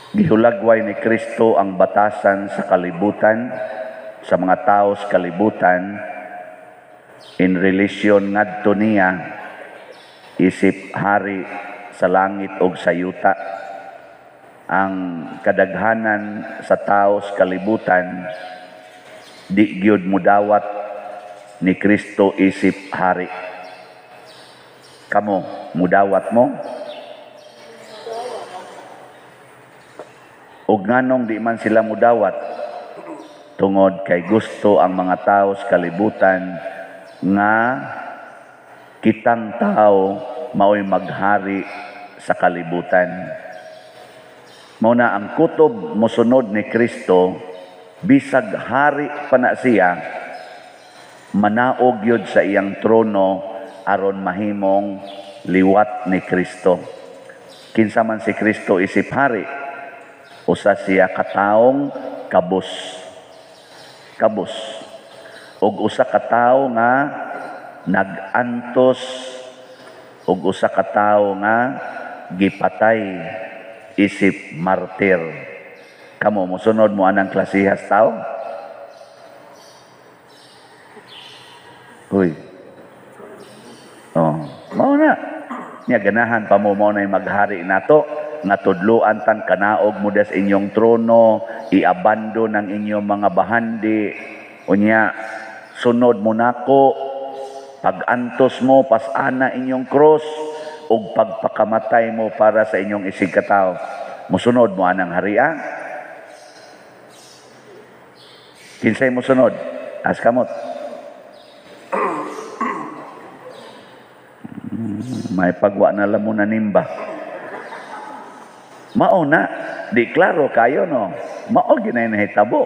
Gihulagway ni Kristo ang batasan sa kalibutan, sa mga tao sa kalibutan, in relation ngadto niya isip hari sa langit og sa yuta. Ang kadaghanan sa tao sa kalibutan di gyud mudawat ni Kristo isip hari. Kamo, mudawat mo? Og nganong di man sila mudawat? Tungod kay gusto ang mga tao sa kalibutan nga kitang tao mao'y maghari sa kalibutan. Mao na ang kutob mosunod ni Kristo, bisag hari pa na siya, manaog yun sa iyang trono aron mahimong liwat ni Kristo. Kinsa man si Kristo isip hari, usa siya kataong kabus. Kabus. Og usa ka tawo nga nag-antos, og usa ka tawo nga gipatay isip martir. Kamo, mosunod mo anang klasihas tao? Uy. Oh, mao na. Nya ganahan pa mo mao na'y maghari nato, nga tudloan tang kanaog mo des inyong trono, iabandon ang inyong mga bahandi, unya sunod mo nako, pag-antos mo, pasana inyong cross, ug pagpakamatay mo para sa inyong isig katawo. Musunod mo anang haria? Kinsay musunod? As kamot. May pagwa na lang mo na nimba. Mao na, di klaro kayo no. Mao ginay nahitabo.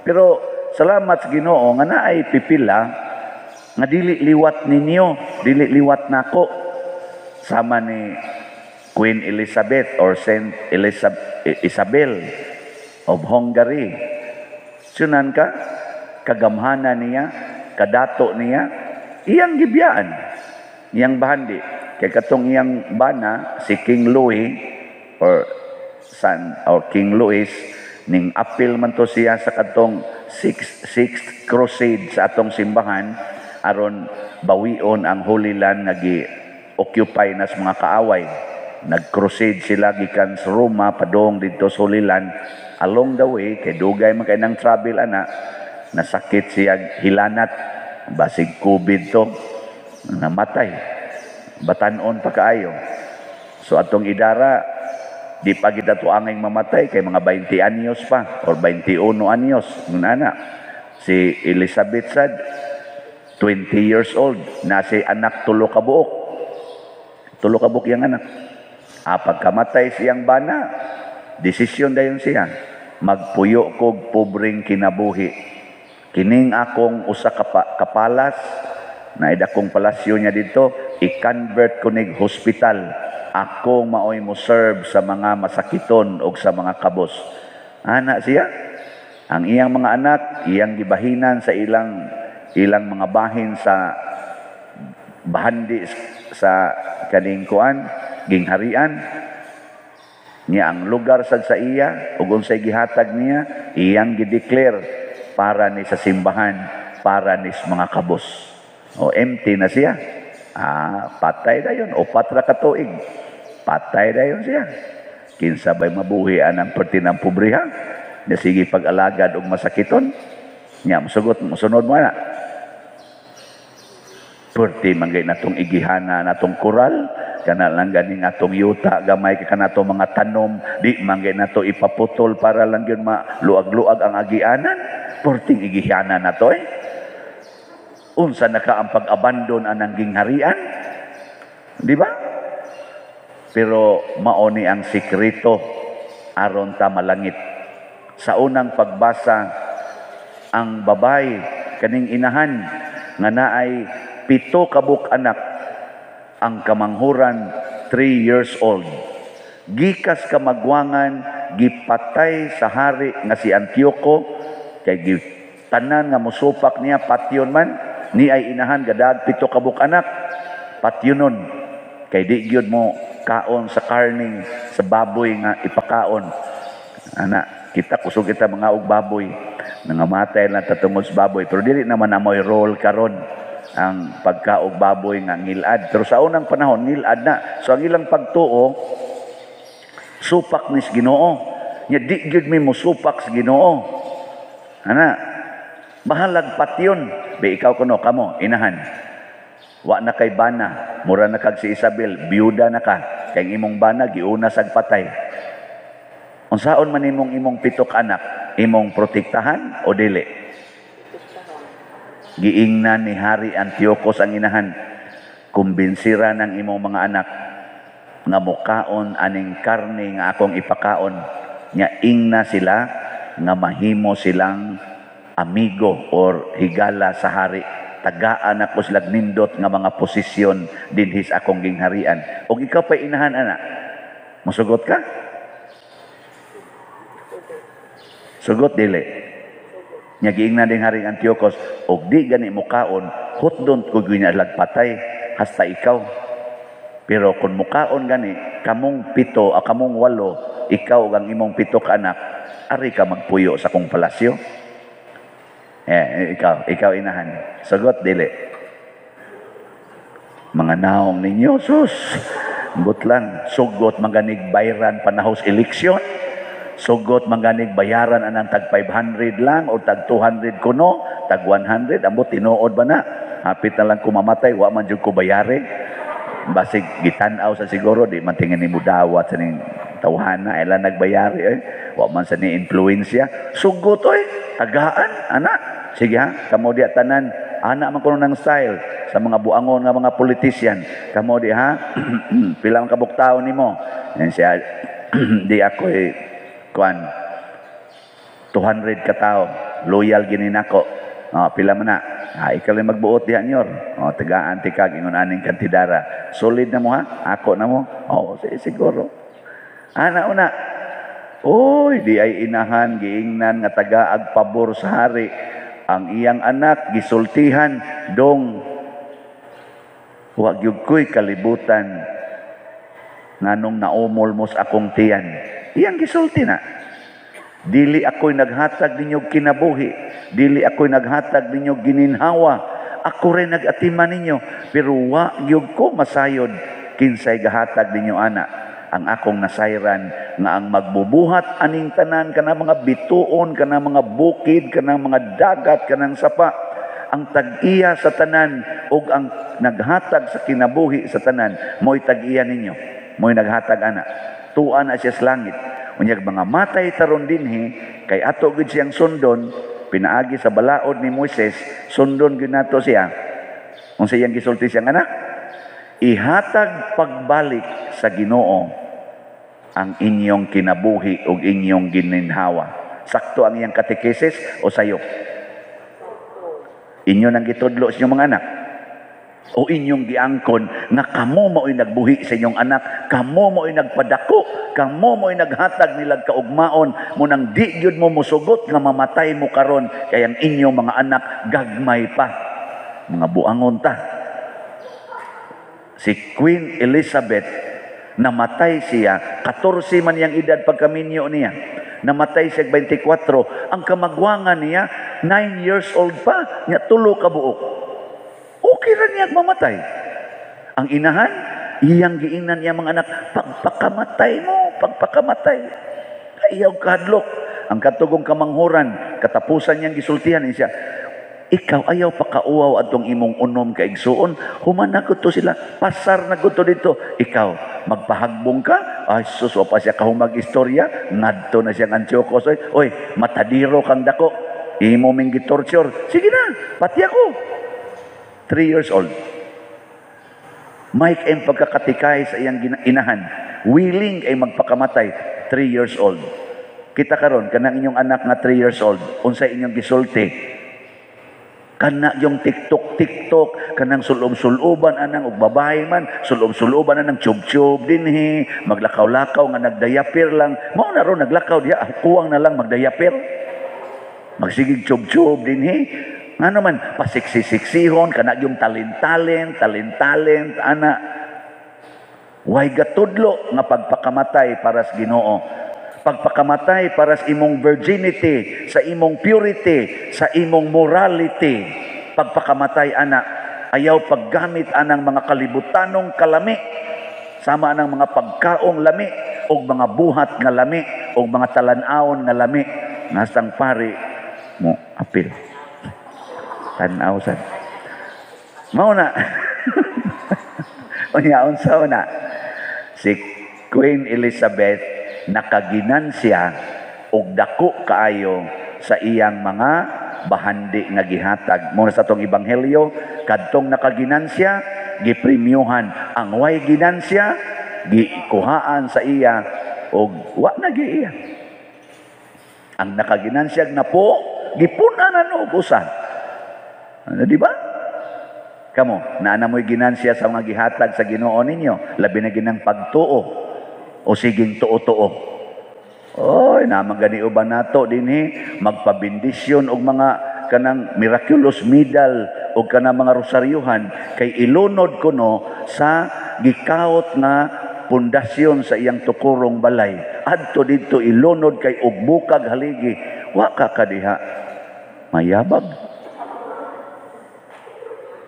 Pero salamat sa Ginoo nga naay pipila nga dili liwat ninyo, dili liwat nako. Sama ni Queen Elizabeth or Saint Isabel of Hungary. Sunan ka, kagamhana niya, kadato niya, iyang gibiyaan, iyang bahandi. Kay katong iyang bana, si King Louis or San or King Louis, ning apil man to siya sa katong sixth crusade sa atong simbahan aron bawion ang Holy Land nga gi-occupy na sa mga kaaway. Nag-crusade sila gikan sa Roma padung didto sa Holy Land. Along the way, kay dugay man kay nang travel ana, nasakit siya hilanat, basig COVID to, namatay. Batan-on pa kaayo. So atong idara, di pa gid ato angay mamatay kay mga 20 anyos pa or 21 anyos ngunana. Si Elizabeth sad 20 years old na si anak tulo ka buok. Tulo ka buok yang anak. Pagkamatay siyang bana, desisyon dayon siya, magpuyo kog pobreng kinabuhi. Kining akong usa ka kapalas, naid akong palasyo niya dito, i-convert ko nig hospital. Ako maoy mo serve sa mga masakiton og sa mga kabos. Ana siya, ang iyang mga anak, iyang gibahinan sa ilang mga bahin sa bahandi sa kaning kuan, gingharian niya ang lugar sad sa iya ug unsay gihatag niya, iyang gideclare para ni sa simbahan, para ni sa mga kabos. O empty na siya. Patay dayon, upat ra ka tuig. Patay dayon siya. Kinsa bay mabuhi anang perti ng pobriha? Nya sige pag-alagad og masakiton. Nya musugot, musunod mo na. Perti man gay natong igihana natong koral, kana lang ganing atong yuta gamay kay kanato mga tanom, di man gay nato ipaputol para lang gyud maluag-luag ang agianan. Perting igihana nato eh. Unsa na ka ang pag-abandon anang gingharian? Di ba? Pero mao ni ang sikreto aron ta malangit. Sa unang pagbasa, ang babay kaning inahan nga naay 7 ka buok anak, ang kamanghuran 3 years old. Gikas kamagwangan gipatay sa hari nga si Antioco, kay gitanan nga mosupak niya patyon man ni ay inahan gadag 7 ka buok anak patyonon, kay di gyud mo kaon sa karning sa baboy nga ipakaon. Ana, kita kusog kita mga og baboy. Nangamatay lang ta tungod sa baboy. Pero dili naman na mo'y role karon ang pagkaog baboy nga ngilad. Pero sa unang panahon, ngilad na. So ang ilang pagtuo, supak nis Ginoo. Nya di gyud mi mo supak sa Ginoo. Ana, bahalag patyon. Be ikaw kuno kamo inahan. Wa na kay bana, mura na kag si Isabel, biyuda na ka. Kay imong bana giuna sag patay. Unsaon man imong imong pito ka anak, imong protektahan o dili? Giingnan ni Hari Antiochus ang inahan, kumbinsira ng imong mga anak nga mukaon aning karne nga akong ipakaon. Nya ingna sila nga mahimo silang amigo or higala sa hari. Tagaan ako sila nindot nga mga posisyon dinhi sa akong gingharian. Og ikaw pa inahan ana, musugot ka? Sugot dili. Nya giingnan ding Haring Antiochus, og di gani mukaon, hutdon ko gyud patay hasta ikaw. Pero kung mukaon gani, kamong pito o kamong walo, ikaw ug ang imong pito ka anak, ari ka magpuyo sa akong palasyo. Eh, ikaw inahan. Sugot dili. Mga naong ninyo, sus. But lang, sugot maganig bayran panahos eleksyon. Sugot maganig bayaran anang tag 500 lang o tag 200 kuno, tag 100, ambot tinuod ba na? Hapit na lang ko mamatay, wa man jud ko bayari. Basig gitan-aw sa siguro, di man tingin nimo dawat sa ning tawhana, ila nagbayari eh. Wa man sa ni influensya. Sugot oy, tagaan ana. Sige ha, kamo di tanan, ana man kuno ng style sa mga buangon nga mga politician. Kamo di ha, pila man kabuk tawo nimo? Yan siya, di ako eh, kuan 200 ka tao, loyal gini nako. Oh, pila man na? Ah, ikaw lang magbuot diha nyor. Oh, tagaan ti kag ingon aning kantidara. Solid na mo ha? Ako na mo? Oh, siguro. Ana una. Oy, di ay inahan giingnan nga tagaag pabor sa hari. Ang iyang anak gisultihan dong wa gyud ko'y kalibutan nganong naumol mo sa akong tiyan. Iyang gisulti na. Dili ako'y naghatag ninyo kinabuhi. Dili ako'y naghatag ninyo gininhawa. Ako rin nag-atiman ninyo. Pero wa gyud ko masayod kinsay gahatag ninyo ana. Ang akong nasayran nga ang magbubuhat aning tanan kana mga bituon, kana mga bukid, kana mga dagat, kanang sapa. Ang tag-iya sa tanan ug ang naghatag sa kinabuhi sa tanan, mo'y tag-iya ninyo. Mo'y naghatag ana. Tuwa na siya sa langit. Unyag mga matay taron dinhi kay ato gid siyang sundon pinaagi sa balaod ni Moises, sundon gyud nato siya. Unsa iyang gisulti siyang anak? Ihatag pagbalik sa Ginoo ang inyong kinabuhi ug inyong gininhawa. Sakto ang iyang katekesis o sayop? Inyo nang gitudlo sa inyong mga anak? O inyong giangkon nga kamo mao'y nagbuhi sa inyong anak, kamo mao'y nagpadako, kamo mao'y naghatag nilag kaugmaon, mo nang di gyud mo musugot nga mamatay mo karon kay ang inyong mga anak gagmay pa. Mga buangon ta. Si Queen Elizabeth, namatay siya, 14 man iyang edad pagkaminyo niya. Namatay siya 24, ang kamagwangan niya 9 years old pa, nya tulo ka buok. Okay ra niya mamatay. Ang inahan, iyang giingnan niya mga anak, pagpakamatay mo, pagpakamatay. Ayaw kahadlok. Ang katugong kamanghuran, katapusan niyang gisultihan niya siya, ikaw ayaw pakauaw atong imong unom kaigsuon, human na to sila, pasar na to dito. Ikaw, magpahagbong ka? Ay, sus, wa pa siya kahumag istorya, ngadto na siyang Antiochus. Oy, oy, matadiro kang dako, imo ming gitorture. Sige na, pati ako. 3 years old. Mike ang pagkakatikay sa iyang inahan. Willing ay magpakamatay. 3 years old. Kita karon kanang inyong anak nga 3 years old, unsay inyong gisulti? Kana yung TikTok, TikTok, kanang sulob-suloban anang og babae man, sulob-suloban anang tube-tube dinhi, maglakaw-lakaw nga nagdayapir lang. Mao na ron naglakaw diha, kuwang na lang magdayapir. Magsigig tube-tube dinhi. Nga naman, pasiksi-siksihon, kana yung talent-talent, talent-talent, ana. Way gatudlo nga pagpakamatay para sa Ginoo. Pagpakamatay para sa imong virginity, sa imong purity, sa imong morality. Pagpakamatay ana, ayaw paggamit anang mga kalibutanong kalami, sama anang mga pagkaong lami og mga buhat nga lami og mga talan-awon nga lami. Ngasang pari mo apil. Tan-aw sad. Mao na. Unya, unsa na? Si Queen Elizabeth nakaginansya og dako kaayo sa iyang mga bahandi nga gihatag. Mao na sa atong ebanghelyo, kadtong nakaginansya gipremyohan, ang way ginansya gikuhaan sa iya og wa na giiya. Ang nakaginansyag na po gipun-an og usa. Ano, di ba? Kamo, naa mo'y ginansya sa mga gihatag sa Ginoo ninyo, labi na ginang pagtuo o siging tuo-tuo. Oy, naman gani uban nato dinhi magpabendisyon og mga kanang miraculous medal o kanang mga rosaryuhan kay ilunod kuno sa gikawot nga pundasyon sa iyang tukurong balay. Adto didto ilunod kay og bukag haligi. Wa ka kadiha mayabag.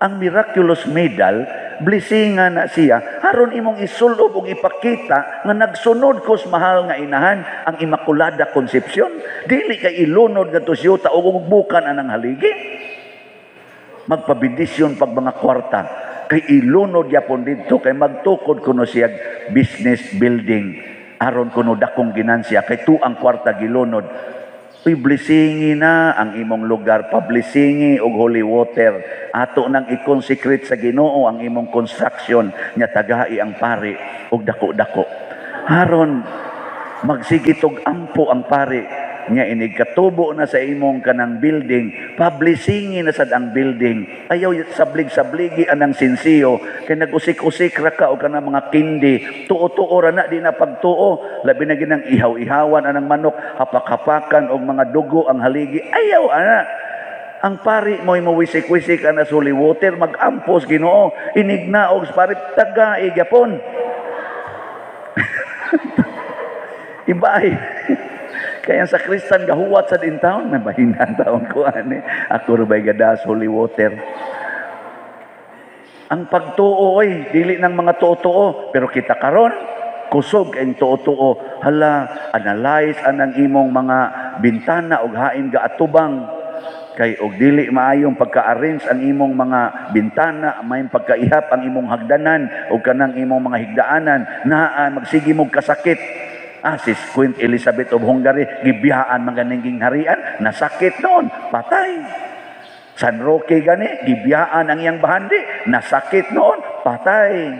Ang miraculous medal, blessingan na siya aron imong isulob ug ipakita nga nagsunod ko sa mahal nga inahan, ang Immaculada Concepcion. Dili kay ilunod ngadto siyuta ug bukan anang haligi. Magpabendisyon pag mga kwarta kay ilunod yapon didto kay magtukod kuno siya business building aron kuno dakong ginansya kay tuang kwarta gilunod. Uy, blessingi na ang imong lugar, pablessingi og holy water. Ato nang i-consecrate sa Ginoo ang imong construction nya tagai ang pari og dako-dako. Aron magsigit og ampo ang pari nya inig katubo na sa imong kanang building, pablessingi na sad ang building. Ayaw sablig-sabligi anang sinsiyo kay nagusik-usik ra ka og kanang mga kindi. Tuo-tuo ra na, di na pagtuo. Labi na ginang ihaw-ihawan anang manok, hapak-hapakan og mga dugo ang haligi. Ayaw ana. Ang pari mo'y mawisik-wisik ana sa holy water, magampos Ginoo, inignaog sa pari, tagai gyapon. Ibay. Kaya sa Kristan gahuwat sa din taon, may mahina taon ko ani. Ako rubay gadas holy water. Ang pagtuo oy, dili ng mga tuo-tuo, pero kita karon kusog ang tuo-tuo. Hala, analyze anang imong mga bintana og hain gaatubang kay og dili maayong pagka-arrange ang imong mga bintana, may pagkaihap ang imong hagdanan og kanang imong mga higdaanan, naa magsige mog kasakit. Si Queen Elizabeth of Hungary, gibiyaan man ganing gingharian, nasakit noon, patay. San Roque gani, gibiyaan ang iyang bahandi, nasakit noon, patay.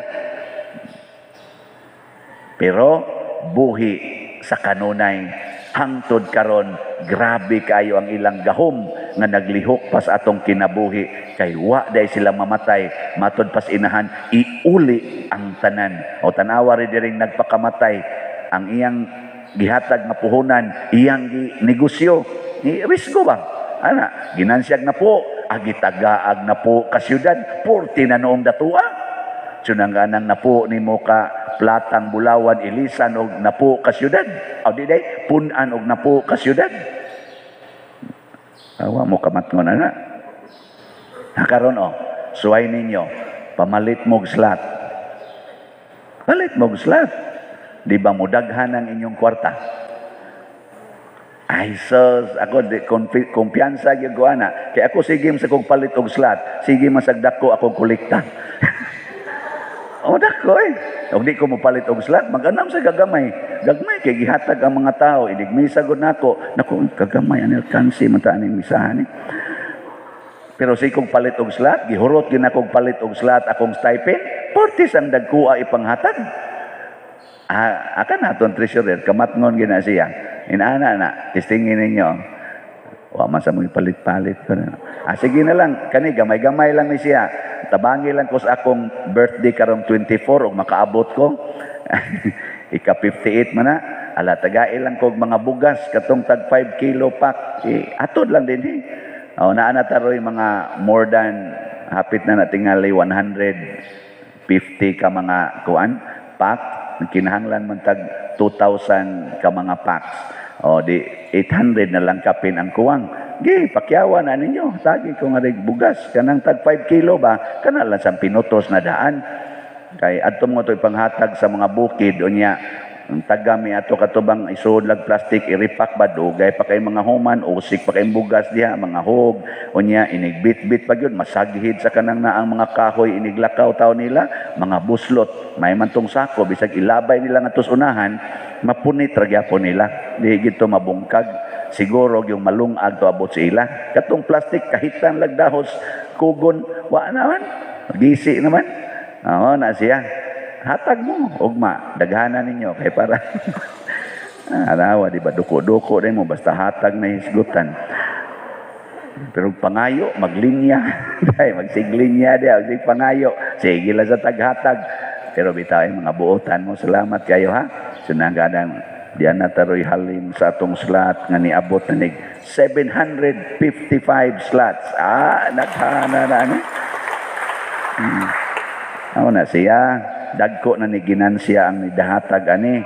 Pero buhi sa kanunay, hangtod karon, grabe kayo ang ilang gahom nga naglihok pa sa atong kinabuhi kay wa day sila mamatay. Matod pas inahan, iuli ang tanan. O tanawa rin diring nagpakamatay ang iyang gihatag nga puhunan, iyang negosyo, ni risgo ba? Ana, ginansyag na po, agitagaag na po ka syudad, purti na noong datua. Sunang anang napo nimo ka platang bulawan ilisan og napo ka syudad. O di day, punan og napo ka syudad. Awa mo kamatngon ana. Nakaron o, suway ninyo, pamalit mog slot. Palit mog slot. Di ba mo daghan ang inyong kwarta? Ay sus, ako di kumpiyansa gyud ko ana. Kay ako sige sa kong palit og slot, sige masag dako akong kolekta. O dako eh. Og di ko mopalit og slot, maganam sa gagamay. Gagmay kay gihatag ang mga tao, inig misa gud nako. Nako kagamay ani alkansi man ta aning misahan ni. Pero sige kong palit og slot, gihurot gyud akong palit og slot akong stipend, portis ang dagkuha ipanghatag. Akan naton treasurer, kamatngon gina siya. Inaana na, testingin ninyo. Wa man sa mga palit-palit ko na. Sige na lang, kani gamay-gamay lang ni siya. Tabangi lang ko sa akong birthday karong 24 og makaabot ko. Ika 58 man na. Ala, tagai lang ko og mga bugas katong tag 5 kilo pack. Atod lang din eh. O, naa na taroy mga more than hapit na natingali 150 ka mga kuan pack. Kinahanglan man tag 2,000 ka mga packs. O di 800 na lang kapin ang kuwang. Gi, pakyawa na ninyo. Tagi ko nga rig bugas. Kanang tag 5 kilo ba? Kana lang sa pinutos na daan. Kay adto mo to ipanghatag sa mga bukid, unya ang tagami ato katubang isuod lag plastic, iripak ba, dugay pa kay mga human, usik pa kay bugas diha, mga hog. Unya inigbit-bit pa gyud, masaghid sa kanang naang mga kahoy, iniglakaw taw nila mga buslot. May man tong sako, bisag ilabay nila ngadto sa unahan, mapunit ra gyapon nila, di gito mabungkag. Siguro yung malungag to abot sa ila. Katong plastic, kahitan lagdahos kugon, wa naman gisi naman. Oo na siya, hatag mo ugma, daghanan ninyo kay para arawa, di ba? Duko-duko din mo, basta hatag na hisgutan. Pero pangayo, maglinya dai, magsiglinya di, sig pangayo, sige lang sa taghatag. Pero bitaw ay mga buotan mo. Salamat kayo, ha. Sunang diyan na taroy halin sa atong slot nga niabot na nig 755 slots. Ah, naghana na ano. Ako na siya, dagko na ni ginansya ang nidahatag ani.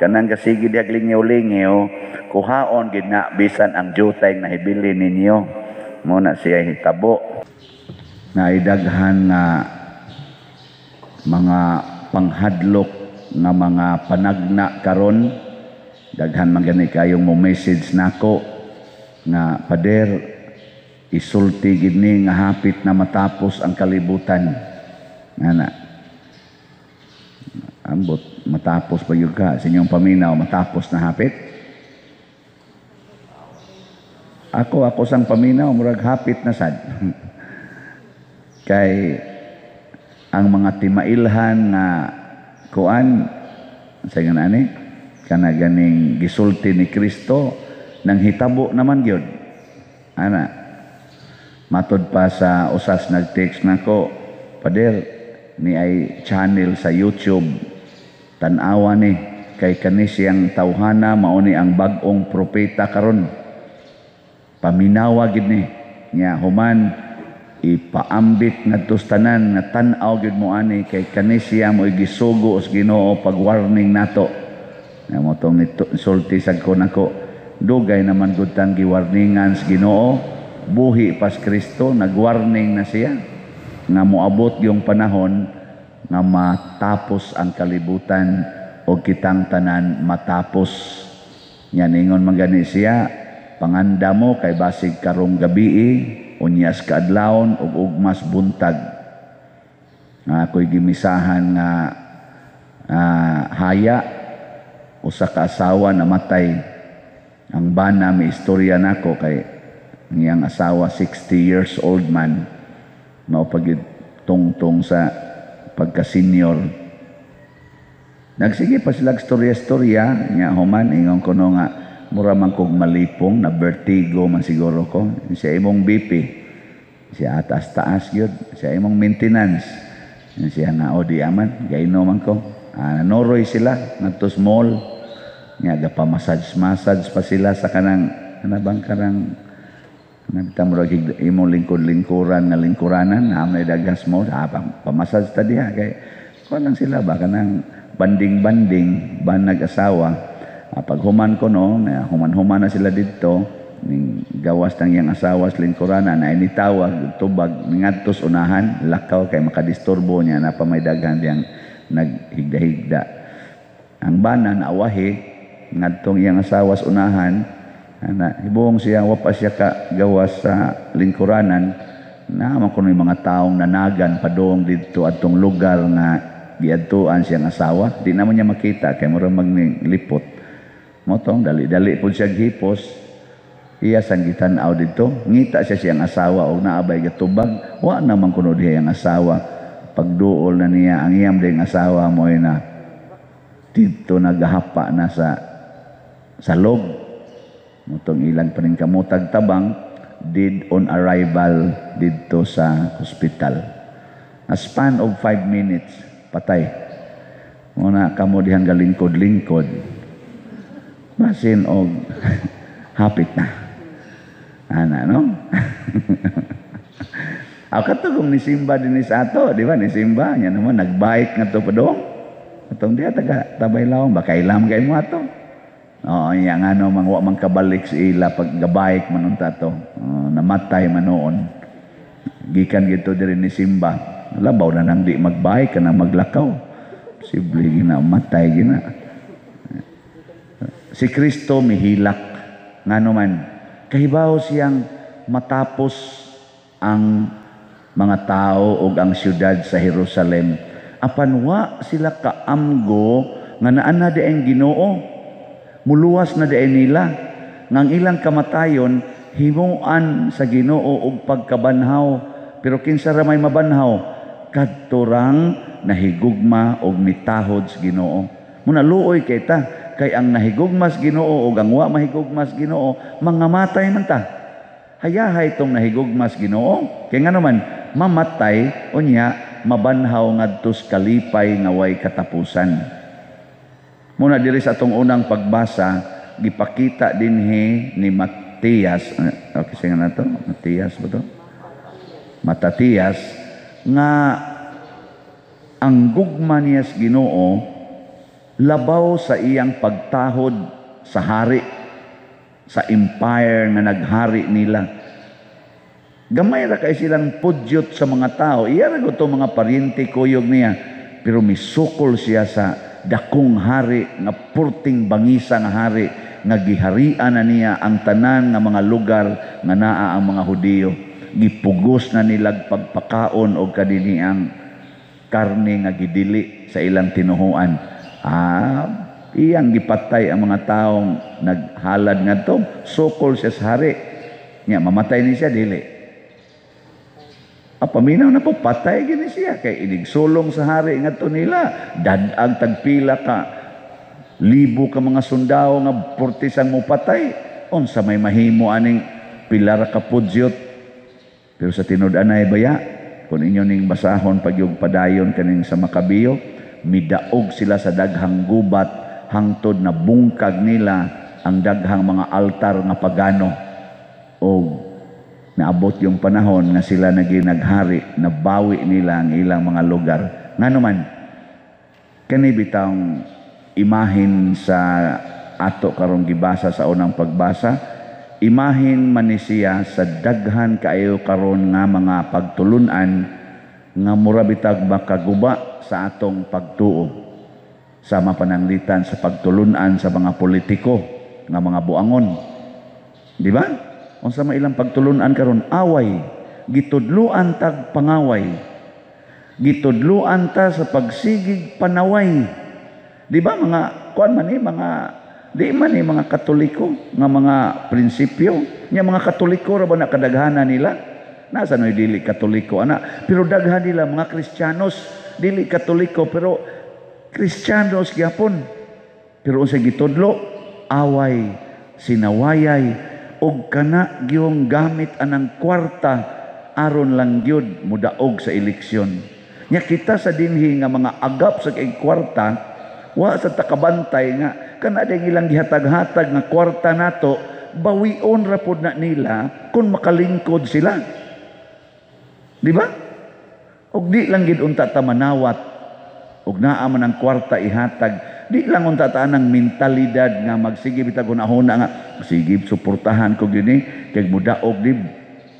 Kanang kasigi diag lingyaw-lingyaw, kuhaon gid na bisan ang jutay nahibili ninyo. Mo na siya hitabo. Naidaghan nga mga panghadlok nga mga panagna karon. Daghan man gani kayong mo message nako nga, "Pader, isulti gid ni nga hapit na matapos ang kalibutan." Ana, ambot, matapos pa yun ka sa inyong paminaw, matapos na hapit? Ako sang paminaw, murag hapit na sad. Kay ang mga timailhan nga kuan sa nga ani kana ganing gisulti ni Kristo, nang hitabo naman gyud ana. Matod pa sa usas nag-text nako, "Pader, ni ay channel sa YouTube, tan-awa ni kay kani siyang tawhana mao ni ang bag-ong propeta karon. Paminawa gid ni nya, human ipaambit ngadto sa tanan nga tan-aw gid mo ani kay kani siya mo gisugo sa Ginoo pag warning nato." Nga mo tong sulti sad ko nako, dugay naman gud tang giwarningan sa Ginoo. Buhi pas Kristo, nagwarning na siya nga moabot yung panahon nga matapos ang kalibutan o kitang tanan matapos. Nya ningon man gani siya, "Panganda mo kay basig karong gabii, unyas kaadlawon ug ugmas buntag." Nga ako'y gimisahan nga haya, usa ka asawa namatay. Ang bana may istorya nako kay ang iyang asawa 60 years old man, mao pagid tungtong sa pagka-senior. Nagsige pa sila istorya-istorya nya, human ingon ko no nga mura man kog malipong na vertigo man siguro ko. Siya, "Imong BP?" Siya, "Taas-taas gyud." Siya, "Imong maintenance?" Siya nga, "O di aman, gaino man ko." Ah, noroy sila ngadto sa mall. Nya gapa-massage massage pa sila sa kanang kana bang karang nabita mo imong lingkod-lingkuran nga lingkuranan na may daghang mall. Ah, pamassage ta diha kay kuan lang sila ba, kanang banding-banding ba nag-asawa. Ah, pag human ko no, na human-human na sila didto, ning gawas nang iyang asawa sa lingkuranan ay nitawag tubag ngadto sa unahan, lakaw kay makadisturbo niya na pa may daghan diyang naghigda-higda. Ang bana naawahi ngadtong iyang asawa sa unahan ana, hibuong siya wa pa siya ka gawas sa lingkuranan, naa kuno yung mga taong nanagan padung didto atong lugar nga giadtuan siyang asawa. Di naman niya makita kay mura maglipot. Motong dali-dali pud siya hipos, iya sang gitan-aw didto, ngita siya siyang asawa og naabay gatubag. Wa naman kuno diha ang asawa. Pagduol na niya ang iyang ding asawa mo na didto nagahapa na sa log. Mutong ilang paningkamotag tabang, dead on arrival didto sa hospital. A span of 5 minutes, patay. Muna kamo dihang galingkod-lingkod. Basin og hapit na. Ana, no? Ako kato kung nisimba din sa ato, di ba? Nisimba, niya naman, nagbike nga to padong. Atong diha taga Tabay Lawong ba kailam kay mo ato. Oo, iya ngano mang wa man kabalik sa ila pag gabike man unta to. Oh, namatay man noon. Gikan gito diri ni Simba. Labaw na nang di magbike kanang maglakaw. Posible gina matay gina. Si Kristo mihilak, ngano man kahibaw siyang matapos ang mga tao ug ang syudad sa Jerusalem. Apan wa sila kaamgo nga naa na di ang Ginoo. Muluwas na di nila nga ang ilang kamatayon himuan sa Ginoo og pagkabanhaw. Pero kinsa ra may mabanhaw? Kadto rang nahigugma og mitahod sa Ginoo. Muna luoy kay ta kay ang nahigugma sa Ginoo ug ang wa mahigugma sa Ginoo mangamatay man ta. Hayahay tong nahigugma sa Ginoo kay ngano man mamatay, unya mabanhaw ngadto sa kalipay nga way katapusan. Muna diri sa atong unang pagbasa, gipakita dinhi ni Matias, okay, sige na to, Matias ba to? Matatias, nga ang gugma niya sa Ginoo labaw sa iyang pagtahod sa hari, sa empire nga naghari nila. Gamay ra kay silang pudyot sa mga tao. Iya ra gud mga paryente kuyog niya, pero misukol siya sa dakong hari nga purting bangisa nga hari nga giharian na niya ang tanan nga mga lugar nga naa ang mga Hudiyo. Gipugos na nilag pagpakaon og kadiniang karne nga gidili sa ilang tinuhuan. Iyang gipatay ang mga taong naghalad ngadto, sukol siya sa hari. Nya mamatay ni siya dili? Paminaw na po, patay gini siya kay inigsulong sa hari ngadto nila. Dadag tagpila ka libo ka mga sundao nga portisang mopatay. Unsa may mahimo aning pila ra ka pudyot? Pero sa tinud-anay baya, kung inyo ning basahon pagyug padayon kaning sa Makabiyo, midaog sila sa daghang gubat hangtod na bungkag nila ang daghang mga altar nga pagano. O naabot yung panahon nga sila naging naghari, nabawi nila ang ilang mga lugar. Ngano man, kani bitang imahin sa ato karong gibasa sa unang pagbasa, imahin man ni siya sa daghan kaayo karon nga mga pagtulunan nga mura bitag makaguba sa atong pagtuo. Sama pananglitan sa pagtulunan sa mga politiko nga mga buangon. Di ba? Unsa may ilang pagtulunan karon? Away, gitudluan tag pangaway. Gitudluan ta sa pagsigig panaway. Di ba mga kuan man ni mga di man ni mga Katoliko nga mga prinsipyo nya, mga Katoliko ra ba na kadaghanan nila? Nasa noy dili Katoliko ana, pero daghan nila mga Kristiyanos, dili Katoliko pero Kristiyanos gyapon. Pero unsa gitudlo? Away, sinawayay, og kana gyung gamit anang kwarta aron lang gyud mudaog sa eleksyon. Nya kita sa dinhi nga mga agap sa kay kwarta, wa sa takabantay nga kana ding ilang gihatag-hatag nga kwarta nato, bawion ra pod na nila kung makalingkod sila. Di ba? Og di lang gid unta ta manawat og naa man ang kwarta ihatag, di lang unta ta anang mentalidad nga magsige bitag hunahuna nga sige suportahan ko gyud ni kay mudaog di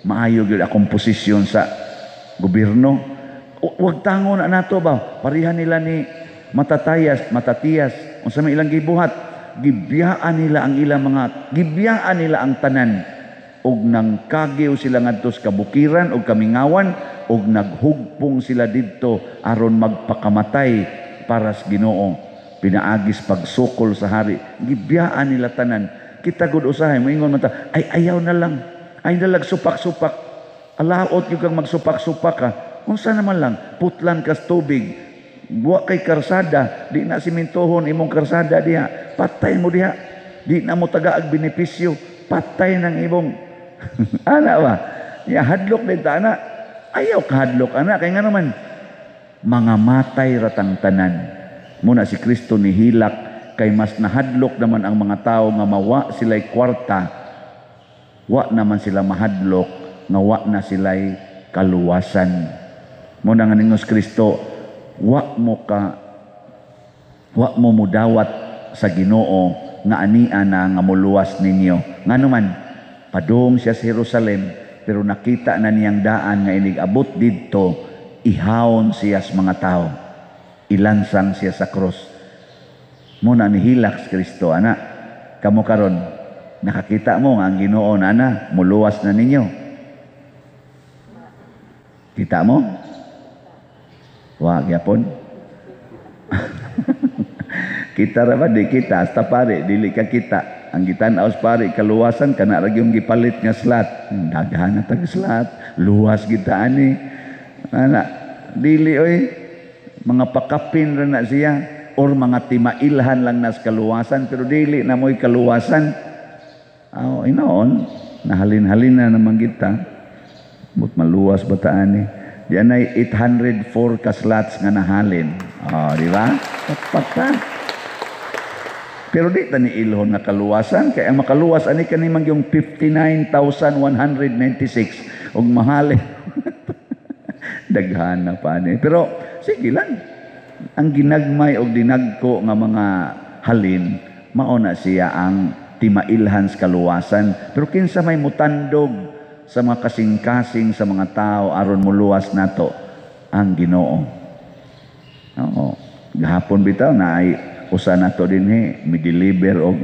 maayo gyud akong posisyon sa gobyerno. Wag tango na nato ba, pareha nila ni Matatayas, Matatiyas, unsa may ilang gibuhat, gibiyaan nila ang ilang mga gibiyaan nila ang tanan og nangkagiw sila ngadto sa kabukiran og kamingawan og naghugpong sila didto aron magpakamatay para sa Ginoo pinaagis pagsukol sa hari. Gibiyaan nila tanan. Kita gud usahay moingon man ta, ay ayaw na lang, ay nalag supak-supak, alaot gyud kang magsupak-supak ka. Unsa naman lang putlan kas tubig, wa kay karsada, di na simintohon imong karsada diha, patay mo diha, di na mo tagaag benepisyo, patay nang imong ana ba ya, hadlok din ta ana. Ayaw kahadlok ana kay ngano man mga matay ratang tanan. Muna si Kristo nihilak kay mas nahadlok naman ang mga tao nga mawa sila'y kwarta, wa naman sila mahadlok nga wa na sila'y kaluwasan. Muna nga ningos Kristo, wa mo ka Wa mo mudawat sa Ginoo nga ania na nga muluwas ninyo. Ngano man, padung siya sa Jerusalem, pero nakita na niyang daan nga inig abot didto, ihawon siya sa mga tao. Ilansang siya sa krus. Muna nihilak si Kristo, ana. Kamo karon, nakakita mo nga ang Ginoo na ana, muluwas na ninyo. Kita mo? Wa gyapon. Kita ra ba di kita hasta pare dili ka kita. Ang gitan-aw sa pare kaluwasan kana ra gyud gipalit nga slot. Daghan na tag slot, luwas kita ani. Ana, dili oy, mga pakapin ra na siya or mga timailhan lang nas kaluwasan, pero dili na mo'y kaluwasan. Aw, inoon, nahalin-halin na naman kita. But maluwas ba ta ani? Di anay 804 ka slots nga nahalin. Oh, di ba? Pakpak. Pero di ta ni ilhon nga kaluwasan kay ang makaluwas ani kani man yung 59,196 ug mahalin. Daghan na pa ani. Pero sige lang. Ang ginagmay og dinagko nga mga halin, mao na siya ang timailhan sa kaluwasan. Pero kinsa may mutandog sa mga kasing-kasing sa mga tao aron muluwas nato? Ang Ginoo. Oo. Gahapon bitaw na ay usa nato dinhi mi-deliver og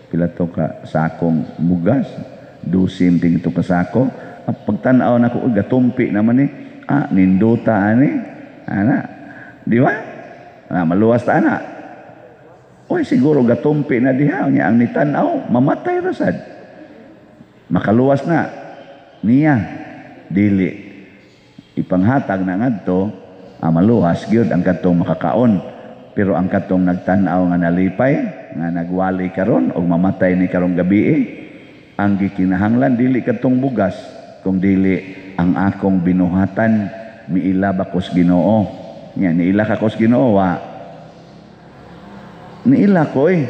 pila to ka sakong bugas, dusin ting to ka sako. Pagtan-aw nako, uy, gatumpi naman ni. Ah, nindota ani. Ana. Di ba? Ah, maluwas ta ana. Oy, siguro gatumpi na diha nya ang nitan-aw, mamatay ra sad. Makaluwas na niya, dili ipanghatag na ngadto, ah, maluwas gyud ang katong makakaon, pero ang katong nagtan-aw nga nalipay nga nagwali karon og mamatay ni karong gabi eh, ang gikinahanglan dili katong bugas kung dili ang akong binuhatan. Miila ba kos Ginoo? Nya niila ka kos Ginoo? Wa niila ko eh.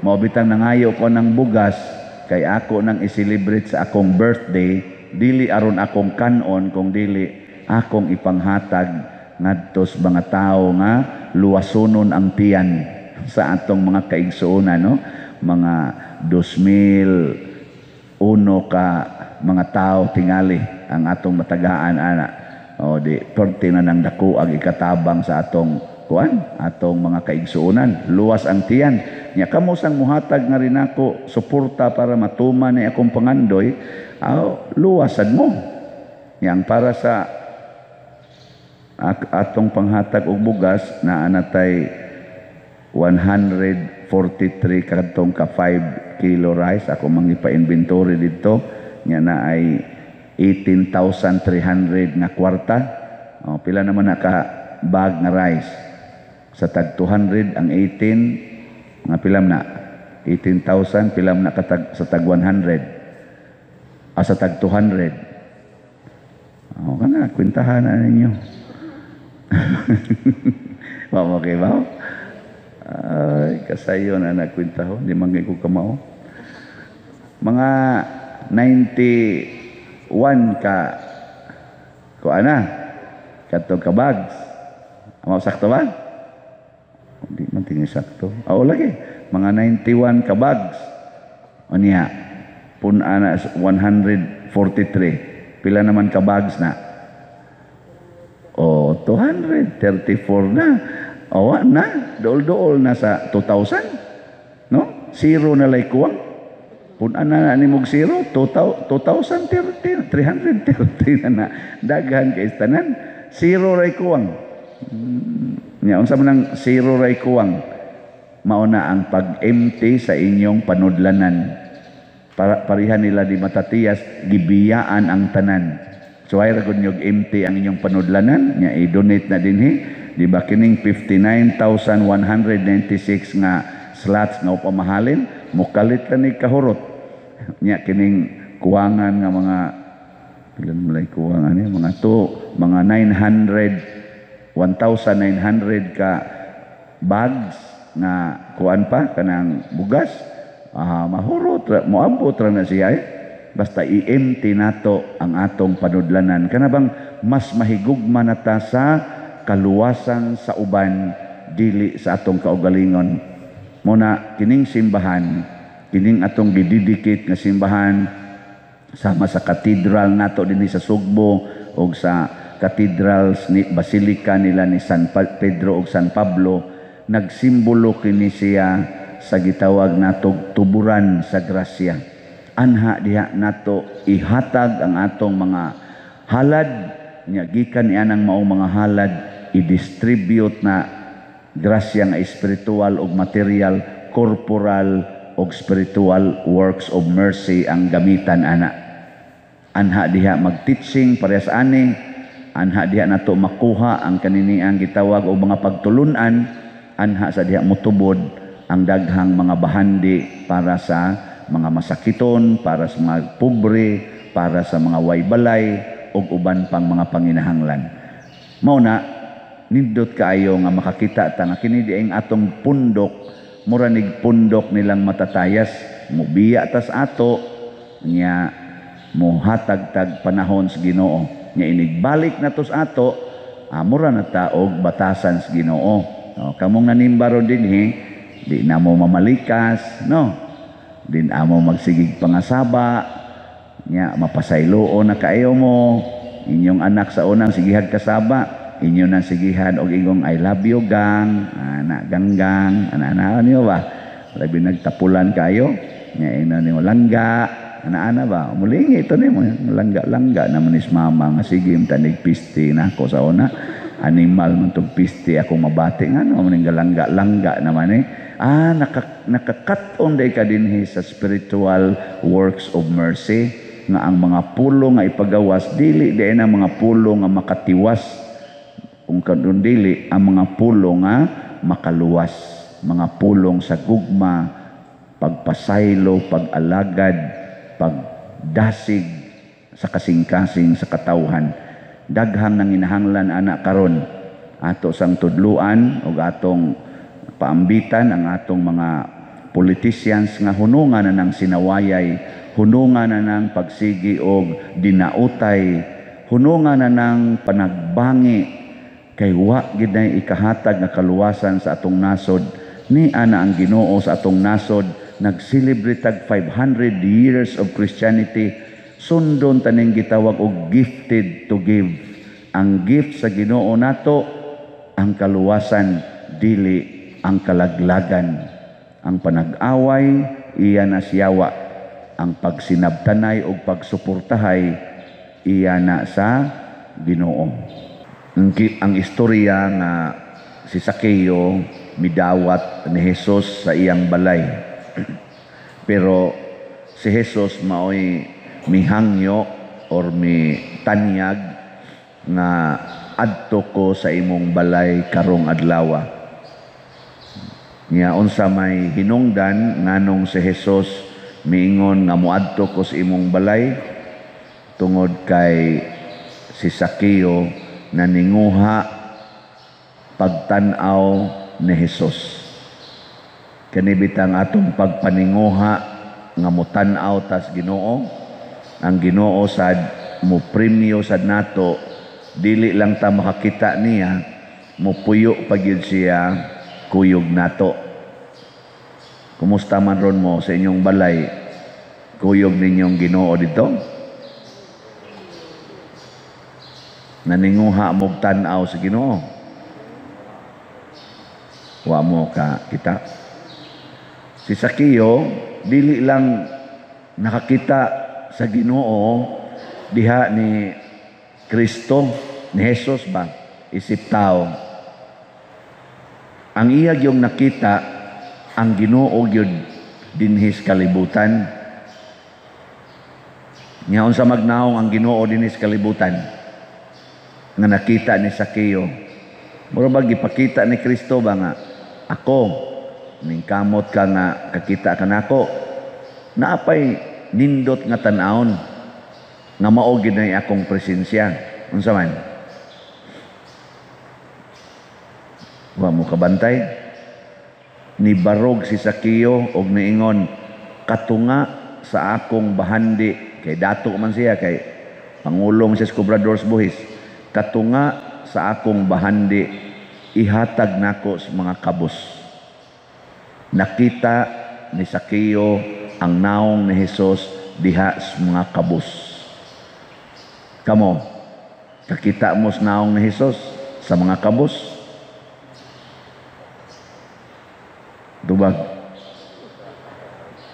Mao bitang nangayo ko ng bugas kay ako nang i-celebrate sa akong birthday, dili aron akong kanon kung dili akong ipanghatag ngadto sa mga tawo nga luwasonon ang tiyan sa atong mga kaigsuonan, no, mga 2001 ka mga tao tingali ang atong matagaan ana. O di perti na nang dako ang ikatabang sa atong kuan, atong mga kaigsuonan, luwas ang tiyan. Nya kamo sang muhatag nga rin ako suporta para matuman ni akong pangandoy, aw, luwasad mo. Yang para sa atong panghatag og bugas na anatay 143 kadtong ka 5 kilo rice, ako mangipa-inventory dito nya na ay 18,300 nga kwarta. O, pila naman na ka bag nga rice sa tag 200 ang 18, nga pila na 18,000, pila na katag sa tag 100, ah, sa tag 200. O, kana kwentahan na ninyo. Wa mo kay ba? Ay, kasayo na nagkwentaho. Di man ko kamao. Mga 91 ka ko ana kadto ka bags. Amo, sakto ba? Di man tingin sakto. Oo lagi. Mga 91 ka bags. O niya, pun-a na 143. Pila naman ka bags na? O, 234 na. O, na. Dool-dool na sa 2,000. No? Zero na lay kuwang. Pun-a na na ni mog zero, 2,330 na na. Daghan kay tanan. Zero ray kuwang. Nya, unsa man ang zero ray kuwang? Mao na ang pag-empty sa inyong panudlanan. Para, parihan nila di Matatiyas, gibiyaan ang tanan. So ay ra gud nyog empty ang inyong panudlanan, nya i-donate na dinhi. Di ba kining 59,196 nga slots nga upamahalin, mukalit na ni kahurot. Nya kining kuwangan nga mga pila man lay kuwang ani, mga to, mga 900, 1,900 ka bags na kuan pa kanang bugas, ah, mahurot ra, moabot ra na siya eh. Basta i-empty nato ang atong panudlanan. Kana bang mas mahigugma na ta sa kaluwasan sa uban. dili sa atong kaugalingon. Muna kining simbahan, kining atong gidedicate nga simbahan, sama sa katedral nato dinhi sa Sugbo o sa cathedrals ni Basilica nila ni San Pedro ug San Pablo, nagsimbolo kini siya sa gitawag natog tuburan sa grasya. Anha diha nato ihatag ang atong mga halad nya gikan nianang maong mga halad, i-distribute na grasya nga espiritual ug material, corporal ug spiritual works of mercy ang gamitan ana. Anha diha mag-teaching parehas ani, anha diha nato makuha ang kaniniang gitawag og mga pagtulunan, anha sa diha motubod ang daghang mga bahandi para sa mga masakiton, para sa mga pobre, para sa mga waybalay ug uban pang mga panginahanglan. Mao na nindot kaayo nga makakita ta nga kini diay atong pundok, mura nig pundok nilang matatayas, mubiya tas ato nya mohatag tag panahon sa Ginoo. Nya inigbalik na to sa ato, mura na ta og batasan sa Ginoo. No, kamong nanimba ron dinhi, di na mo mamalikas, no? Di na mo magsigig pangasaba, nya mapasayloon na kaayo mo, inyong anak sa unang sigihag kasaba, inyo nang sigihan og ingong "I love you, gang," ana, "Ganggang," ana ana niyo ba? Labi nagtapulan kayo, nya ina nimo "Langga," ana ana ba? Mulingi ito nimo, "Langga-langga naman is mama nga sige tanig pisti na ako sa una. Animal man tong pisti akong mabati nga no maning galangga-langga naman eh." Ah, nakakat-on day ka dinhi sa spiritual works of mercy nga ang mga pulong nga ipagawas dili di na mga pulong nga makatiwas, kung kadun dili ang mga pulong nga makaluwas, mga pulong sa gugma, pagpasaylo, pag-alagad, pagdasig sa kasing-kasing sa katawhan. Daghang nanginahanglan ana karon. Ato sang tudluan ug atong paambitan ang atong mga politicians nga hunungan na ng sinawayay, hunungan na ng pagsigi og dinautay, hunungan na ng panagbangi, kay wa gid nay ikahatag nga kaluwasan sa atong nasod. Ni ana ang Ginoo sa atong nasod, nag-celebrate tag 500 years of Christianity, sundon taning gitawag og gifted to give. Ang gift sa Ginoo nato ang kaluwasan, dili ang kalaglagan. Ang panag-away, iya na siyawa. Ang pagsinabtanay o pagsuportahay, iya na sa Ginoo. Ang istorya nga si Sakeo midawat ni Jesus sa iyang balay. Pero si Jesus maoy mihangyo or mi tanyag nga adto ko sa imong balay karong adlawa. Nya unsa may hinungdan nganong si Jesus miingon nga moadto ko sa imong balay? Tungod kay si Sakeo naninguha pagtan-aw ni Jesus. Kani bitang atong pagpaninguha nga motan-aw tas Ginoo, ang Ginoo sad mo premyo sad nato, dili lang ta makakita niya, mopuyo pa gyud siya kuyog nato. Kumusta man ron mo sa inyong balay? Kuyog ninyong Ginoo dito? Naninguha mo tan-aw sa Ginoo? Wa mo ka kita. Si Sakeo dili lang nakakita sa Ginoo diha ni Kristo, ni Jesus ba, isip tao. Ang iya yung nakita ang Ginoo gyud dinhi sa kalibutan. Nya unsa magnaong ang Ginoo dinhi sa kalibutan nga nakita ni Sakeo? Mura ba gipakita ni Kristo ba nga ako ningkamot ka nga kakita ka nako? Naapay nindot nga tan-awon nga mao gid na akong presensya. Unsa man? Wa mo kabantay? Nibarog si Sakeo og niingon, "Katunga sa akong bahandi," kay dato man siya, kay pangulong siya sa Cobradors Buhis, "Katunga sa akong bahandi Ihatag nako sa mga kabos. Nakita ni Sakeo ang naong ni Hesus diha sa mga kabos. Kamo, kakita mo sa naong ni Hesus sa mga kabos? Tubag.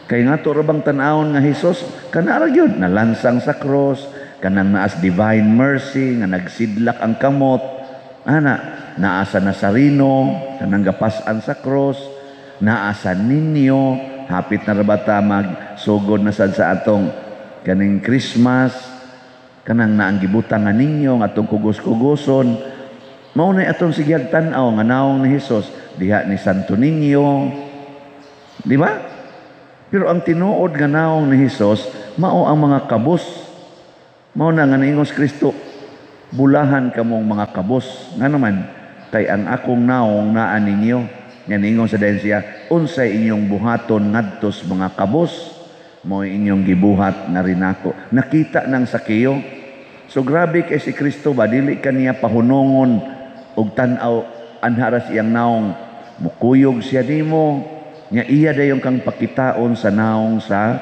Kay nga to ra bang tan-awon nga Hesus, kana ra gyud nalansang sa cross, kanang naas divine mercy nga nagsidlak ang kamot, ana naa sa Nazareno, kanang gapas-an sa cross, naa sa ninyo, hapit na ra ba ta magsugod na sad sa atong kaning Christmas, kanang naang gibutang nga ninyo nga atong kugos-kugoson, mao na atong sigyag tan-aw nga naong ni Hesus diha ni Santo Niño, di ba? Pero ang tinuod nga naong ni Hesus mao ang mga kabos. Mao na nga niingon si Kristo, bulahan kamong mga kabos. Ngano man, kay ang akong naong naa ninyo. Nga niingon sa dayon siya, unsay inyong buhaton ngadto sa mga kabos, mao inyong gibuhat na rin ako. Nakita nang Sakeo. So grabe kay si Kristo ba, dili kaniya pahunongon og tan-aw anha ra siyang naong. Mukuyog siya nimo, nya iya dayon kang pakitaon sa naong sa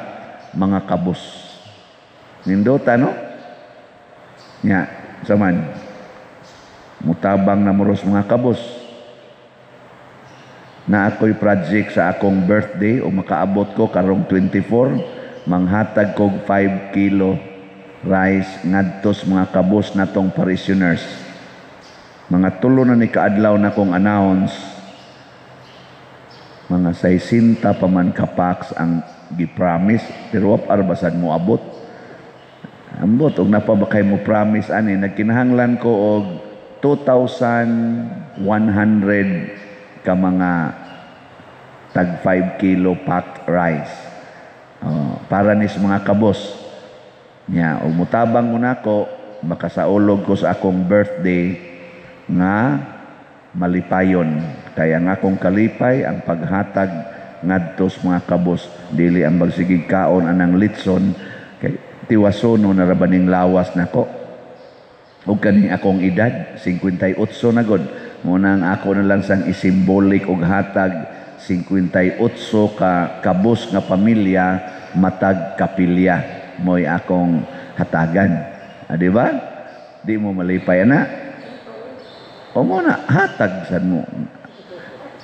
mga kabos. Nindota, no? Nya, saman, mutabang na moros mga kabos. Na ako'y project sa akong birthday o makaabot ko karong 24, manghatag kog 5 kilo rice ngadto sa mga kabos natong parishioners. Mga tulo na ni kaadlaw na kong announce, mga 60 pa man ka packs ang gi-promise, pero wap arbasad mo abot. Ambot og napa ba kay mo promise ani, nagkinahanglan ko og 2,100 ka mga tag 5 kilo packed rice. Oh, para ni sa mga kabos. Nya, og mutabang mo nako, makasaulog ko sa akong birthday nga malipayon. Kaya nga akong kalipay ang paghatag ngadto sa mga kabos, dili ang magsigig kaon anang litson kay tiwasono na ra ba ning lawas nako. Ug kani akong edad 58 na gud, mo nang ako na lang sang isimbolik og hatag 58 ka kabos nga pamilya matag kapilya mo'y akong hatagan. Di ba? Di mo malipay ana. O mo na hatag sad mo.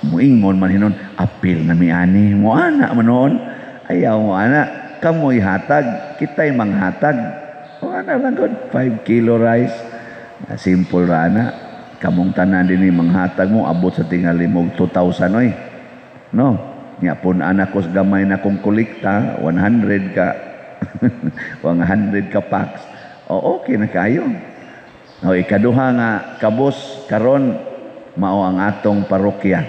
Muingon man hinon, apil na mi ani mo ana man noon. Ayaw mo ana, kamoy hatag, kitay manghatag. O ana lang gud, 5 kilo rice. Simple ra ana. Kamong tanan dinhi manghatag mo abot sa tingali mo 2,000 oy. No? Nya pun ana ko sa gamay na kong kolekta 100 ka 100 ka packs. O okay na kayo. O ikaduha nga kabos karon mao ang atong parokya.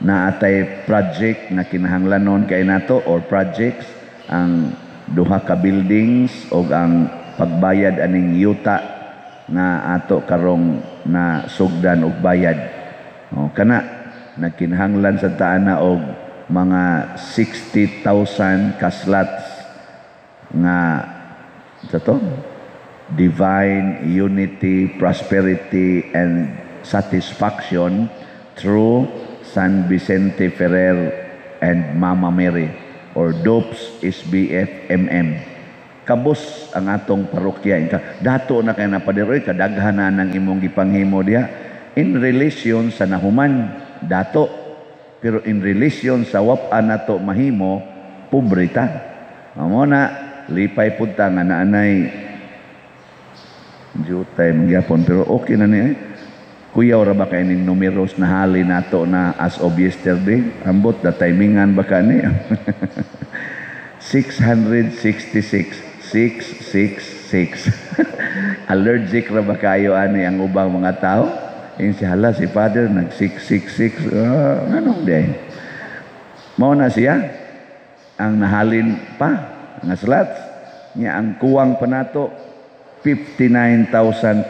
Naatay project na kinahanglanon kay nato or projects ang duha ka buildings og ang pagbayad aning yuta na ato karong na sugdan og bayad. O kana nagkinahanglan sa taan na og mga 60,000 ka slots nga sa to divine unity, prosperity and satisfaction through San Vicente Ferrer and Mama Mary or DOPS SBFMM. Kabos ang atong parokya. Dato na kay na paderoy, kadaghan na ng imong gipanghimo diha in relation sa nahuman dato, pero in relation sa wap-an nato mahimo pobreta. Amo na lipay pud ta nga naanay jutay magyapon, pero okay na ni. Kuyaw ra ba kay ning numeros na hali nato na as of yesterday? Ambot na timingan ba kani? 666, 666. Allergic ra ba kayo ani ang ubang mga tao? Yung si hala si Father nag 666, anong day? Mao na siya ang nahalin pa nga slots niya, ang kuwang pa nato 59,334.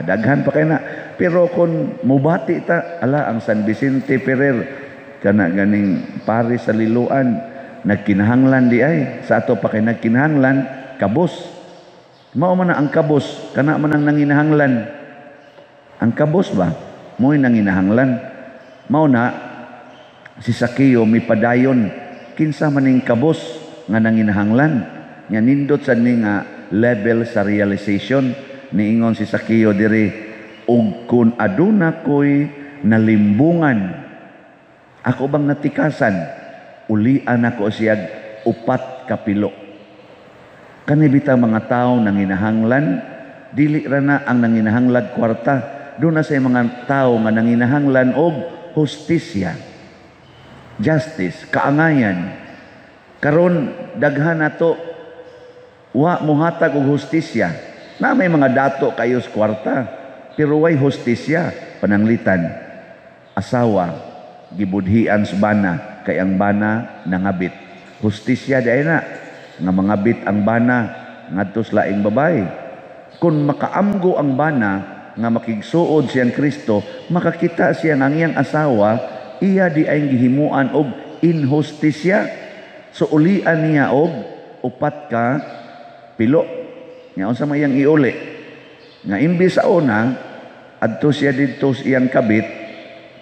Daghan pa kay na. Pero kung mubati ta, ala ang San Vicente Ferrer kana ganing pare sa Liloan nagkinahanglan di ay sa ato pa kay nagkinahanglan kabos. Mao man na ang kabos kana man ang nanginahanglan. Ang kabos ba mo'y nanginahanglan. Mao na si Sakeo mipadayon, kinsa maning kabos nga nanginahanglan? Nya nindot sa ni nga level sa realization. Niingon si Sakeo diri, "Ug kun aduna ko'y nalimbungan, ako bang natikasan, ulian ako siya upat kapilo." Kani bitaw mga tao nanginahanglan, dili ra na ang nanginahanglag kwarta. Doon na sa mga tao nga nanginahanglan og hustisya, justice, kaangayan. Karon daghan nato wa mohatag og hustisya. Na may mga dato kayo sa kwarta, pero way hustisya. Pananglitan, asawa gibudhian sa bana kay ang bana nangabit. Hustisya diay na nga mangabit ang bana ngadto sa laing babae. Kung makaamgo ang bana nga makigsuod siyang Kristo, makakita siya nga ang iyang asawa iya di ay gihimuan og inhustisya. So ulian niya og upat ka pilo. Nya unsa may iyang iuli? Nga imbis sa una adto siya didto sa iyang kabit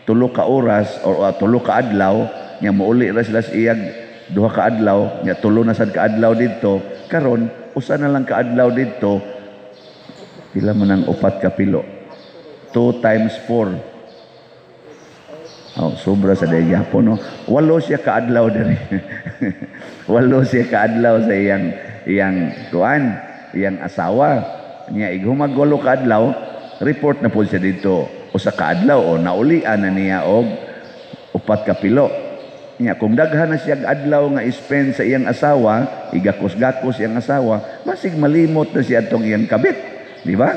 3 ka oras or 3 ka adlaw, nya mouli ra sila sa iyang 2 ka adlaw, nya 3 na sad ka adlaw didto. Karon usa na lang ka adlaw didto. Pila man ang upat ka pilo? 2 times 4. Oh, sobra sa day gyapon, no. 8 siya ka adlaw diri. 8 siya ka adlaw sa iyang iyang kuan, iyang asawa. Nya ighumag 8 ka adlaw, report na po siya dito. Usa ka adlaw o naulian na niya og upat ka pilo. Nya kung daghan na siya adlaw nga spend sa iyang asawa, igakos-gakos iyang asawa, basig malimot na siya atong iyang kabit, di ba?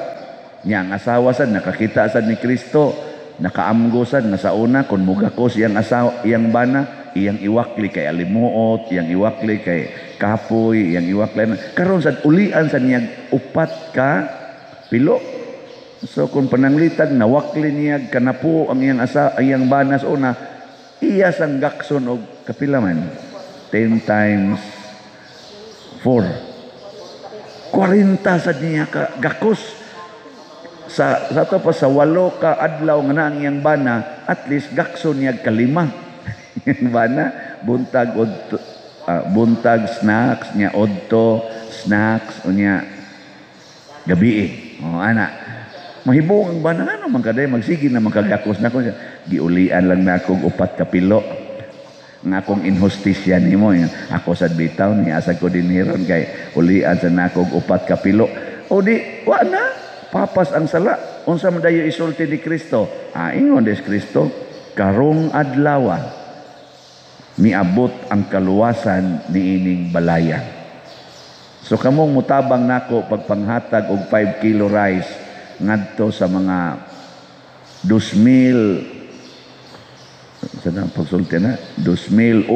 Nya ang asawa sad nakakita sad ni Kristo, nakaamgo sad nga sa una kung mugakos iyang asawa, iyang bana, iyang iwakli kay alimuot, iyang iwakli kay kapoy, iyang iwakli. Karon sad ulian sa niya upat ka pilo. So kung pananglitan nawakli niya kanapo ang iyang asa, iyang bana sa una, iya sang gakson og kapila man? 10 times 4. 40 sad niya ka gakos. Sa ato pa sa 8 ka adlaw nga na ang iyang bana, at least gakson niya kalima. Iyang bana buntag odto, buntag snacks niya, odto snacks unya gabi eh. Oh, ana. Mahibong ang bana, ano man kaday magsige na makagakos nako. Giulian lang na akong upat ka pilo nga akong inhustisya nimo. Ako sad bitaw ni asa ko dinhiron kay ulian sa nakog upat ka pilo. O di wa na papas ang sala. Unsa man dayo isulti ni Kristo? Ah, ingon des Kristo, karong adlaw miabot ang kaluwasan niining balaya. So kamong mutabang nako pagpanghatag og 5 kilo rice ngadto sa mga 2,000 sa na pagsulti na 2001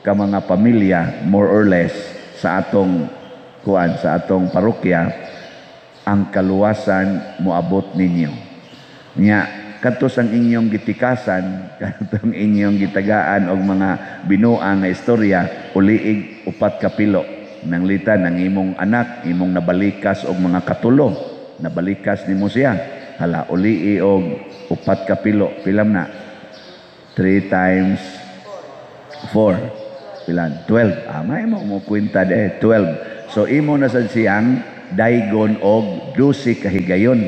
ka mga pamilya more or less sa atong kuan, sa atong parokya, ang kaluwasan moabot ninyo. Nya kadto sang inyong gitikasan, kadtong inyong gitagaan og mga binuang nga istorya, uliig upat ka pilo. Nanglitan ang imong anak, imong nabalikas og mga katulo, nabalikas nimo siya. Hala, ulii og upat ka pilo, pilam na? 3 times 4. Pilan? 12. Ah, may mo mo kwenta de 12. So imo na sad siyang daygon og 12 kahigayon.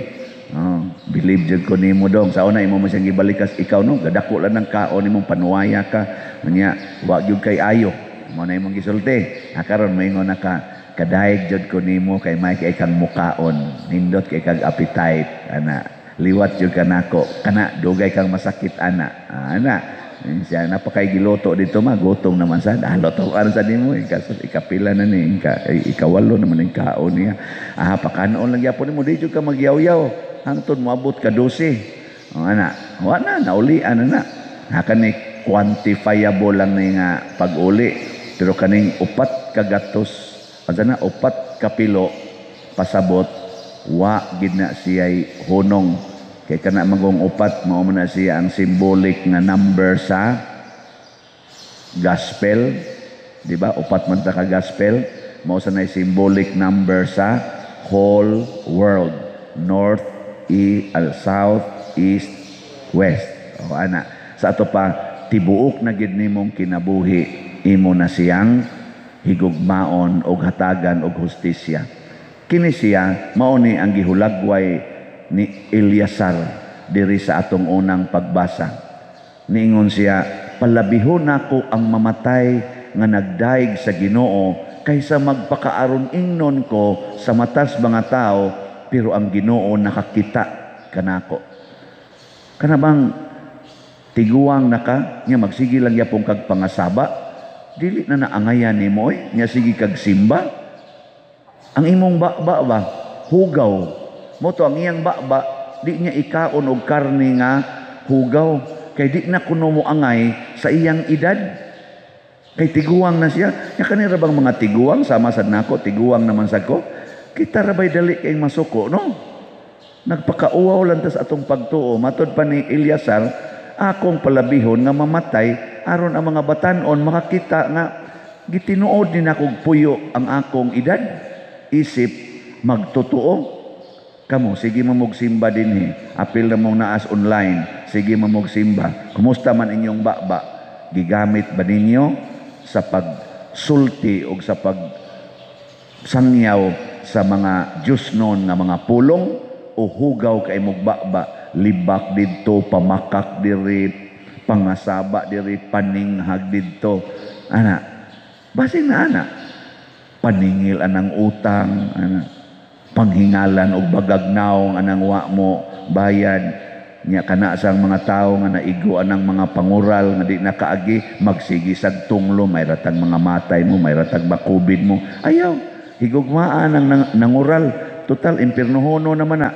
Oh, believe jud ko nimo dong. Sa una imo mo siyang gibalikas ikaw, no, gadako lang ng kaon nimong panuwaya ka. Unya wa gyud kay ayo. Mo na imong gisulti. Ah, karon moingon na ka, kadayeg jud ko nimo kay may kay kang mukaon. Nindot kay kag appetite ana. Liwat jud ka nako. Kana dugay kang masakit ana. Ah, ana. Siya napakay giluto dito, magutom naman sa luto aron sa nimo ikapila na ni ikawalo naman ang kaon niya. Ah, pakanon lang gyapon nimo, di jud ka magyaw-yaw hangtod moabot ka 12. Oh, ana, wa na naulian na na. Ha, kani quantifiable lang ni nga pag-uli, pero kaning upat ka gatos, asa na upat ka pilo pasabot wa gid na siya'y hunong. Kay kana magong upat mao man na siya ang symbolic nga number sa gospel, di ba? Upat man ta ka gospel, mao sa nay symbolic number sa whole world, north, E, south, east, west. O ana. Sa ato pa, tibuok na gid nimong kinabuhi, imo na siyang higugmaon og hatagan og hustisya. Kini siya mao ni ang gihulagway ni Eleazar diri sa atong unang pagbasa. Niingon siya, "Palabihon nako ang mamatay nga nagdaig sa Ginoo kaysa magpakaaron ingnon ko sa matas mga tao, pero ang Ginoo nakakita kanako." Kana bang tiguang naka nya magsige lang yapong kag pangasaba, dili na naangayan nimo oy, nya sige kag simba. Ang imong baba ba hugaw mo to, ang iyang baba di niya ikaon og karne nga hugaw kay di na kuno mo angay sa iyang edad kay tiguang na siya. Nya kanira bang mga tiguang, sama sad nako, tiguang naman sad ko, kita ra bay dali kay masuko, no? Nagpakauwaw lang ta sa atong pagtuo. Matod pa ni Eleazar, akong palabihon nga mamatay aron ang mga batanon makakita nga gitinuod ni nakog puyo ang akong edad isip magtotoo. Kamo, sige mo simba dinhi, apil na mong naas online, sige mo simba. Kumusta man inyong baba? Gigamit ba ninyo sa pagsulti o sa pagsangyaw sa mga Diyosnon nga mga pulong o hugaw kay mong baba? Libak didto, pamakak diri, pangasaba diri, paninghag didto, ana. Basin na ana, paningil anang utang, ana, panghingalan og bagagnaw anang wa mo bayad. Nya kana sang mga tawo nga naigo anang mga pangural nga di nakaagi, magsigi sag tunglo, may ratag mga matay mo, may ratag makubid mo. Ayaw higugmaan ang nangural, total impiernohono naman na.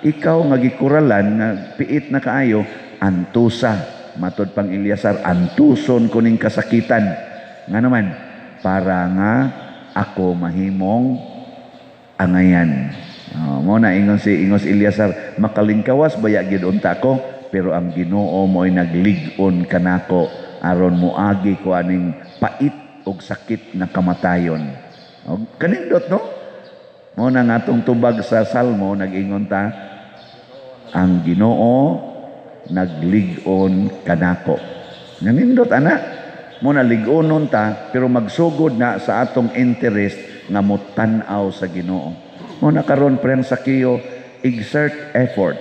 Ikaw nga gikuralan nga piit na kaayo, antusa. Matod pang Eleazar, antuson ko ning kasakitan nga naman para nga ako mahimong angayan. Oh, mo na ingon si ingos Eleazar, makalingkawas baya gid unta ko, pero ang Ginoo mo'y naglig-on kanako aron moagi ko aning pait og sakit na kamatayon. O, kanindot, no? Mo na nga atong tubag sa Salmo, nag-ingon ta, ang Ginoo naglig-on kanako. Nanindot ana. Mo na lig-onon ta, pero magsugod na sa atong interest nga motan-aw sa Ginoo. Mo na karon, preng sakiyo, exert effort.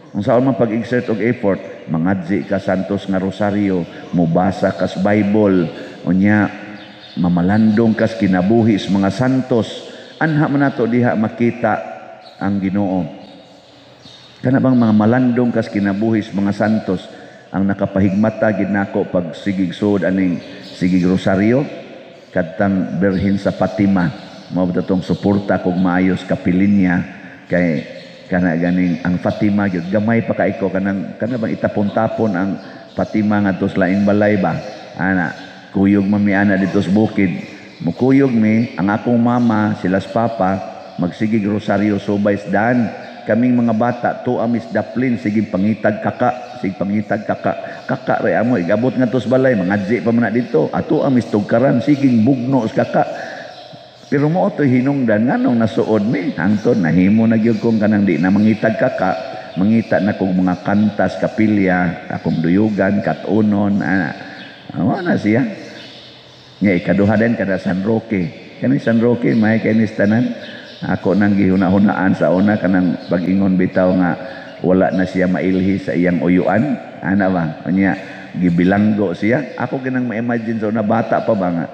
Kung saan man pag-exert og effort, mangadzi ka santos nga rosaryo, mobasa kas Bible, unya mamalandong kas kinabuhi sa mga santos, anha man nato diha makita ang Ginoo. Kana bang mga malandong kas kinabuhi sa mga santos, ang nakapahigmata gid nako pag sigig suod aning sigig rosaryo, kadtang Birhen sa Fatima. Mao ba tong suporta kog maayos kapilin niya kay kana ganing ang Fatima gyud, gamay pa kay ko, kanang kana bang itapon-tapon ang Fatima ngadto sa laing balay ba, ana. Kuyog man mi ana dito sa bukid, mukuyog mi, ang akong mama, sila sa papa, magsigig rosaryo subay dan kaming mga bata tuwa mis daplin, sige pangitag kaka, sige pangitag kaka, kaka re amo igabot ngadto sa balay, mangadzi pa man na dito, ato amis tugkaran, siging bugno sa kaka. Pero mo to hinungdan nganong nasuod mi hangtod nahimo na gyud kong kanang di na mangitag kaka, mangita na kong mga kantas kapilya, akong duyugan katunon, ana. Amo na siya. Nya ikaduha din kada San Roque. Kani San Roque may kainis tanan. Ako nang gihuna-hunaan sa una, kanang pag-ingon bitaw nga wala na siya mailhi sa iyang uyuan. Ana ba? Unya gibilanggo siya. Ako ginang ma-imagine sa una, bata pa ba nga.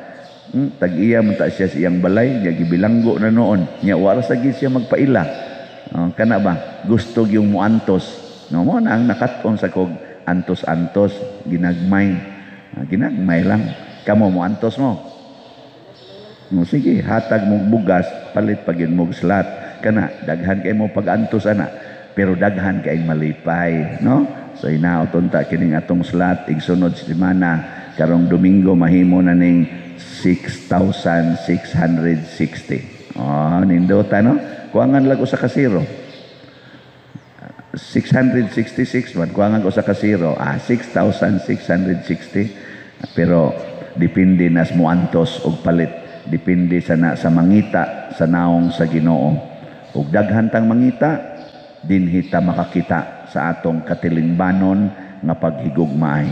Tag-iya man ta siya sa iyang balay, nya gibilanggo na noon. Nya wala sa gid siya magpaila. Oh, kana ba? Gusto yung muantos. No mo na ang nakat-on sa kog antos-antos, ginagmay. Ah, ginagmay lang. Kamo mo antos mo. No, sige, hatag mong bugas, palit pag yun mong slat. Kana, daghan kay mo pag-antos ana, pero daghan kay malipay, no? So inaot unta kining atong slat igsunod semana, karong Domingo mahimo na ning 6,660. Oh, nindota, no? Kuangan lang usa ka zero. 666 man, kuangan usa ka zero. Ah, 6,660. Pero depende nas muantos og palit. Depende sa na, sa mangita sa naong sa Ginoo. Ug daghan tang mangita, Dinhi ta makakita sa atong katilingbanon nga paghigugmaay.